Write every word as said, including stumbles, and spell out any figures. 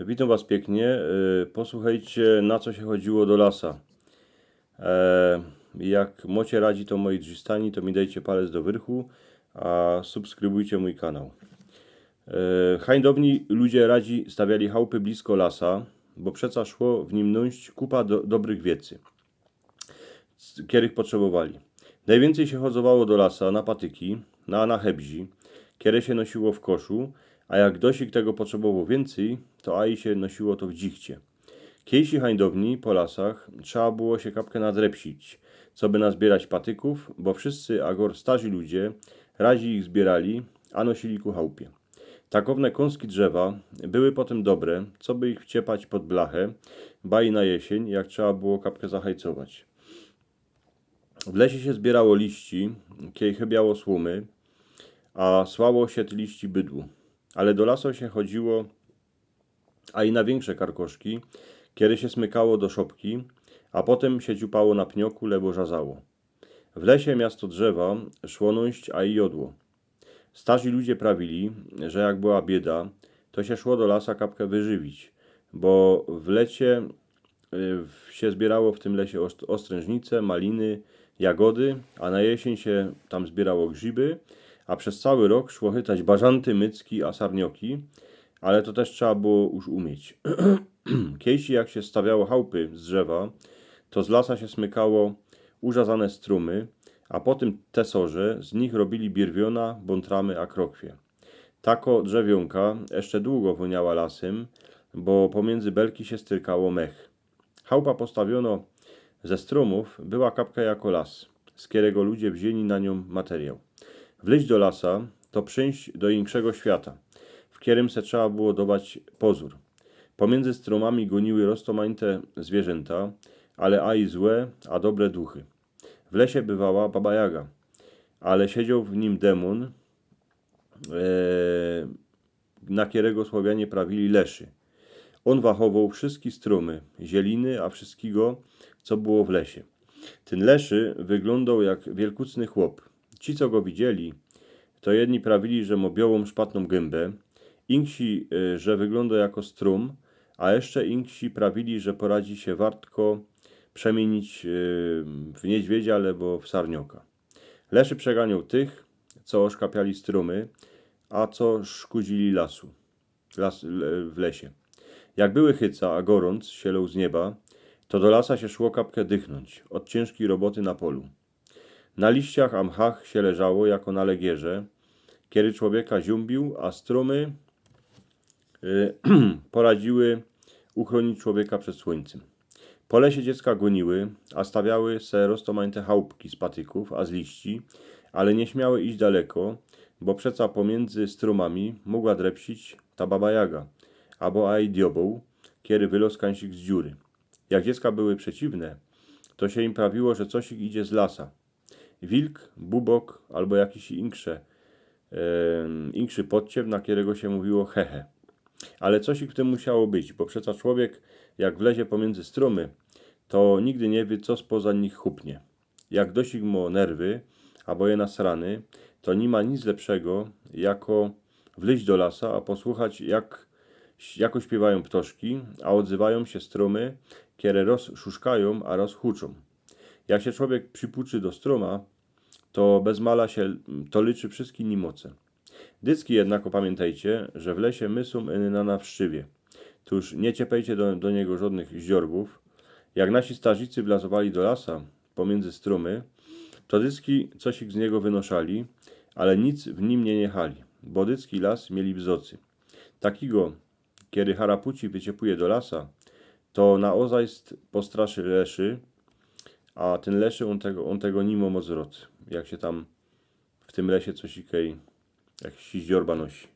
Witōm was piyknie. E, posłuchejcie, na co sie chodziło do lasa. E, jak mocie radzi to moi drzistani, to mi dejcie palec do wyrchu, a subskrybujcie mōj kanał. E, hańdowni ludzie radzi stawiali chałpy blisko lasa, bo przeca szło w nim nōńść kupa do, dobrych wiecy, kerych potrzebowali. Nojwiyncyj sie chodowało do lasa na patyki, na, na hebzi, kere sie nosiło w koszu, a jak dosik tego potrzebowoł wiyncyj, to aj sie nosiło to w dzichcie. Kejsi hańdowni po lasach trzeba było sie kapke nadrepsić, coby nazbierać patykōw, bo wszyscy, a gor starzi ludzie, radzi ich zbierali, a nosili ku chałpie. Takowne kōnski drzewa były potym dobre, coby ich wciepać pod blache, baj na jesyń, jak trzeba było kapke zahajcować. W lesie sie zbierało liści, kej chybiało słōmy, a słało sie te liści bydłu. Ale do lasu sie chodziło aj na wiynkrze karkoszki, kere sie smykało do szopki, a potym sie dziupało na pnioku lebo rzazało. W lesie miasto drzewa szło nōńść aj jodło. Starzi ludzie prawili, że jak była bieda, to sie szło do lasa kapke wyżywić, bo w lecie, y, w-, sie zbierało w tym lesie ost-, ostrężnice, maliny, jagody, a na jesyń sie tam zbierało grzyby, a przez cały rok szło chytać barzanty, mycki, a sarnioki, ale to tyż trzeba było już umieć. Kejsi jak sie stawiało chałpy z drzewa, to z lasa sie smykało urzazane strōmy, a potym tesorze z nich robili bierwiōna, bōntramy a krokwie. Tako drzewiōnka jeszcze dugo wōniała lasym, bo pomiyndzy belki sie styrkało mech. Chałpa postawiono ze strōmōw była kapka jako las, z kerego ludzie wziyni na niōm materiał. Wlyź do lasa to przynś do inkszego świata, w kerym se trzeba było dować pozōr. Pomiyndzy strōmami gōniły roztomańte zwierzynta, ale aj złe, a dobre duchy. W lesie bywała Baba Jaga, ale siedzioł w nim demōn, e, na kerego Słowianie prawili leszy. Ôn wachowoł wszyjske strōmy, zieliny, a wszyjskigo, co było w lesie. Tyn leszy wyglōndoł jak wielkucny chłop. Ci, co go widzieli, to jedni prawili, że mo biołōm szpatnōm gymba, inksi, e, że wyglōndoł jako strōm, a jeszcze inksi prawili, że poradzi sie wartko przemiynić, e, w niedźwiedzia lebo w sarnioka. Leszy przeganioł tych, co oszkapiali strōmy, a co szkudzili lasu, las, le-, w lesie. Jak były chyca, a gorōnc sie loł z nieba, to do lasa sie szło kapke dychnōńć ôd ciynżkij roboty na polu. Na liściach a mchach sie leżało jako na legierze, kedy człowieka ziōmbiōł, a strōmy, y, poradziły uchrōnić człowieka przed słōńcym. Po lesie dziecka gōniły, a stawiały se roztomańte chałpki z patykōw a z liści, ale niy śmiały iś daleko, bo przeca pomiyndzy strōmami mogła drepsić ta Baba Jaga, abo aj diobeł, kedy wyloz kansik z dziury. Jak dziecka były przeciwne, to sie im prawiło, że cosik idzie z lasa. Wilk, bubok abo jakiś inkszy, em, inkszy podciew, na kerego sie mówiło hehe. Ale cosik w tym musiało być, bo przeca człowiek, jak wlezie pomiyndzy strōmy, to nigdy niy wiy, co spoza nich chupnie. Jak dosik mo nerwy, abo je nasrany, to niy ma nic lepszego, jako wlyź do lasa, a posłuchać, jak, jako śpiywajōm ptoszki, a ôdzywajōm sie strōmy, kere roz szuszkajōm, a roz huczōm. Jak sie człowiek przipuczy do strōma, to bez mala sie to liczy wszyjski nimoce. Dycki jednak opamiyntejcie, że w lesie my sōm iny na nawszczywie. Tōż niy ciepejcie do, do niego żodnych zdziorbōw. Jak nasi starzicy wlazowali do lasa, pomiyndzy strōmy, to dycki cosik z niego wynoszali, ale nic w nim niy niechali, bo dycki las mieli bzocy. Takigo, kedy harapuci wyciepuje do lasa, to naozajst postraszy leszy, a tyn leszy, ôn tego, ôn tego niy mo moc rod, jak sie tam w tym lesie cosikej, jakiś zdziorba nosi.